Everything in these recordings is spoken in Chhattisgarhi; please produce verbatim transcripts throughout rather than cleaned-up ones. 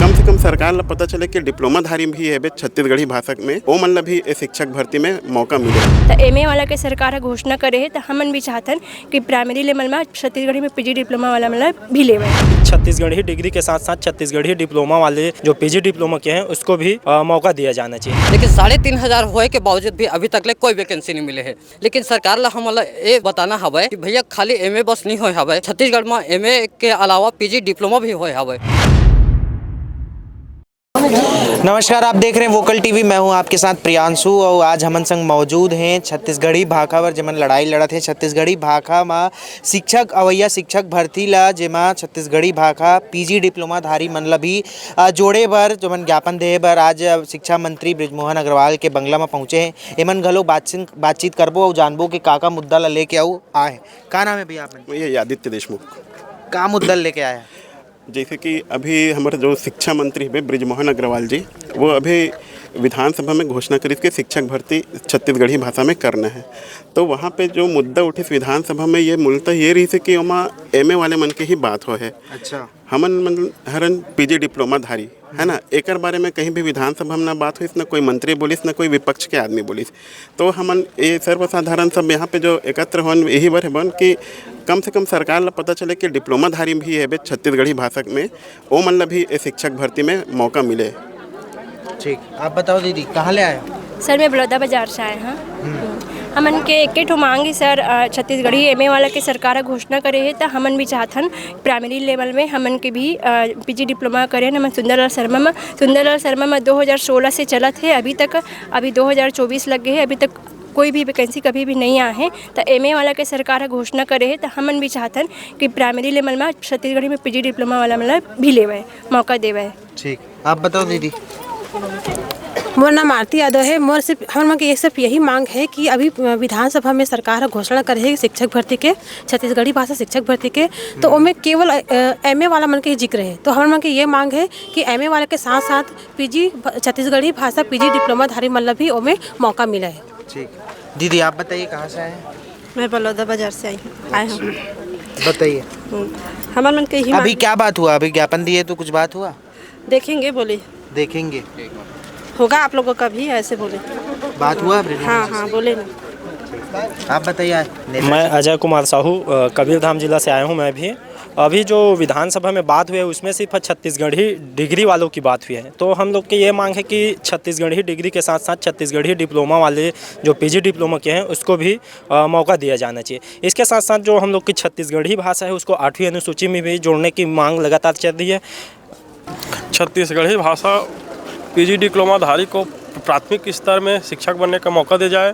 कम से कम सरकार ला पता चले कि डिप्लोमा धारी भी हेबे छत्तीसगढ़ी भाषा में, ओमन ला भी ए शिक्षक भर्ती में मौका मिले। त एमए वाला के सरकार ह घोषणा करे हे, त हमन भी चाहथन कि प्राइमरी लेवल म छत्तीसगढ़ी में पीजी डिप्लोमा वाला मन ला भी लेवय। छत्तीसगढ़ी डिग्री के साथ साथ छत्तीसगढ़ी डिप्लोमा वाले जो पीजी डिप्लोमा के हैं, उसको भी, अ, मौका दिया जाना चाहिए। लेकिन साढ़े तीन हजार होए के बावजूद भी अभी तक ले कोई वैकेंसी नहीं मिले है। लेकिन सरकार ला हमन ला ये बताना हवय कि भैया, खाली एमए बस नहीं होए हवय, छत्तीसगढ़ म एमए के अलावा पीजी डिप्लोमा भी होए हवय। नमस्कार, आप देख रहे हैं वोकल टीवी, मैं हूं आपके साथ प्रियांशु और आज हमन संग मौजूद हैं छत्तीसगढ़ी भाखा बर, जेमन लड़ाई लड़त हैं छत्तीसगढ़ी भाखा म शिक्षक अवैया शिक्षक भर्ती ला, जेमा छत्तीसगढ़ी भाखा पीजी डिप्लोमा धारी मन ला भी, अ, जोड़े बर, जेमन ज्ञापन देहे बर आज, अ, शिक्षा मंत्री बृजमोहन अग्रवाल के बंगला म पहुंचे हैं। एमन घलो बातचीत, बातचीत करबो अउ जानबो कि का का मुद्दा ला लेके अउ आए हैं। का नाम है भैया आप मन? ये आदित्य देशमुख। का मुद्दा लेके आए हैं? जैसे कि अभी हमारे जो शिक्षा मंत्री हवे बृजमोहन अग्रवाल जी, वो अभी विधानसभा में घोषणा करिस कि शिक्षक भर्ती छत्तीसगढ़ी भाषा में करना है। तो वहाँ पे जो मुद्दा उठिस विधानसभा में, ये मूलतः ये रहिस कि ओमा एमए वाले मन के ही बात होए हे। अच्छा। हमन मन हरन पीजी डिप्लोमा धारी, है ना, एकर बारे में कहीं भी विधानसभा में ना बात होइस, ना कोई मंत्री बोलिस, ना कोई विपक्ष के आदमी बोलिस। तो हमन ये सर्वसाधारण सब यहाँ पे जो एकत्र होन, यही बर हेबन कि कम से कम सरकार ला पता चले कि डिप्लोमा धारी भी हेबे छत्तीसगढ़ी भाषा में, ओमन ला भी ए शिक्षक भर्ती में मौका मिले। ठीक, आप बताओ दीदी, कहाँ ले आए हो? सर, मैं बलौदा बाजार से आए हैं। हमन के एके ठो मांग है सर, अ, छत्तीसगढ़ी एमए वाला के सरकार ह घोषणा करे हे, त हमन भी चाहथन प्राइमरी लेवल में हमन के भी, अ, पीजी डिप्लोमा करे। हमन सुंदरलाल शर्मा म, सुंदरलाल शर्मा म दो हज़ार सोलह से चलत हे अभी तक, अभी दो हज़ार चौबीस लग गए हे, अभी तक कोई भी वैकेंसी कभी भी नहीं आए हे। त एमए वाला के सरकार ह घोषणा करे हे, त हमन भी चाहथन कि प्राइमरी लेवल में छत्तीसगढ़ी में पीजी डिप्लोमा वाला मन ला भी लेवय, मौका देवय। ठीक, आप बताओ दीदी। मोर नाम आरती यादव है। मोर सिर्फ, हमर मन के ये सिर्फ यही मांग है कि अभी विधानसभा में सरकार ह घोषणा करे है शिक्षक भर्ती के, छत्तीसगढ़ी भाषा शिक्षक भर्ती के, तो ओमे केवल, अ, एमए वाला मन के ही जिक्र है। तो हमर मन के ये मांग है कि एमए वाला के साथ साथ पीजी भ-, छत्तीसगढ़ी भाषा पीजी डिप्लोमा धारी मन ला भी ओमे मौका मिला है। ठीक, दीदी आप बताइए, कहाँ से आए हैं? मैं बलौदा बाजार से आई हूँ, आए हूँ। बताइए। हम्म, हमर मन के ही अभी मांग क्या बात हुआ? अभी ज्ञापन दिए तो कुछ बात हुआ? देखेंगे बोले। देखेंगे। होगा आप लोगों का भी, ऐसे बोले। बात हुआ ब्रिजमोहन हाँ, जी हाँ, से? बोले ना। आप बताइए, नेता मैं जी। अजय कुमार साहू, अ, कबीरधाम जिला से आया हूँ मैं भी। अभी जो विधानसभा में बात हुई है, उसमें सिर्फ छत्तीसगढ़ी डिग्री वालों की बात हुई है। तो हम लोग की ये मांग है कि छत्तीसगढ़ी डिग्री के साथ साथ छत्तीसगढ़ी डिप्लोमा वाले जो पीजी डिप्लोमा के हैं, उसको भी, अ, मौका दिया जाना चाहिए। इसके साथ साथ जो हम लोग की छत्तीसगढ़ी भाषा है, उसको आठवीं अनुसूची में भी जोड़ने की मांग लगातार चल रही है। छत्तीसगढ़ी भाषा पीजी डिप्लोमा धारी को प्राथमिक स्तर में शिक्षक बनने का मौका दिया जाए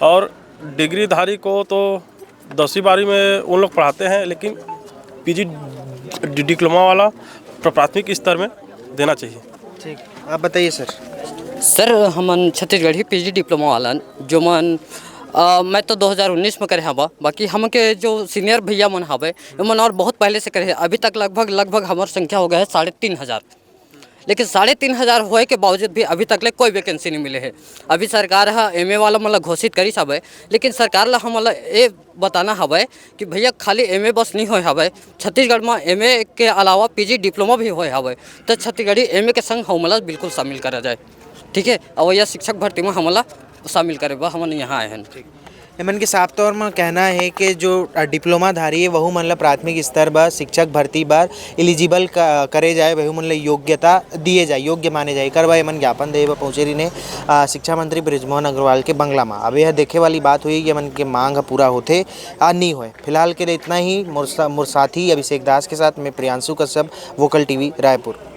और डिग्री धारी को तो दसवीं बारहवीं में उन लोग पढ़ाते हैं, लेकिन पीजी डि-, डिप्लोमा वाला प्र-, प्राथमिक स्तर में देना चाहिए। ठीक, आप बताइए सर। सर, हमन छत्तीसगढ़ी पीजी डिप्लोमा वाला, जो मन, अ, मैं तो दो हज़ार उन्नीस में करे हवा, बाकी हमन के जो सीनियर भैया मन हवे, उमन और बहुत पहले से करे हैं। अभी तक लगभग, लगभग हमर संख्या हो गया है साढ़े तीन हजार। लेकिन साढ़े तीन हजार होए के बावजूद भी अभी तक ले कोई वैकेंसी नहीं मिले है। अभी सरकार ह एमए वाला मन ला घोषित करिस हवे, लेकिन सरकार ला हमन ला ये बताना हवे कि भैया, खाली एमए बस नहीं होए हवे, छत्तीसगढ़ में एमए के अलावा पीजी डिप्लोमा भी होए हवे, तो छत्तीसगढ़ी एमए के संग हमन ला बिल्कुल शामिल करा जाए, ठीक है? और यह शिक्षक भर्ती में हमन ला शामिल करे बर हमन यहाँ आए हैं। एमन के साफ तौर म कहना हे कि जो, अ, डिप्लोमा धारी हे, वहू मन ल प्राथमिक स्तर बर शिक्षक भर्ती बर एलिजिबल क-, करे जाए, वहू मन ल योग्यता दिए जाए, योग्य माने जाए। एकर बर एमन ज्ञापन देहे बर पहुंचे रहिन हे, अ, शिक्षा मंत्री बृजमोहन अग्रवाल के बंगला म। अब यह देखे वाली बात होही कि एमन के मांग ह पूरा होथे या नी होय। फिलहाल के लिए इतना ही। मोर सा-, मोर साथी अभिषेक दास के साथ मैं प्रियांशु कश्यप, वोकल टीवी, रायपुर।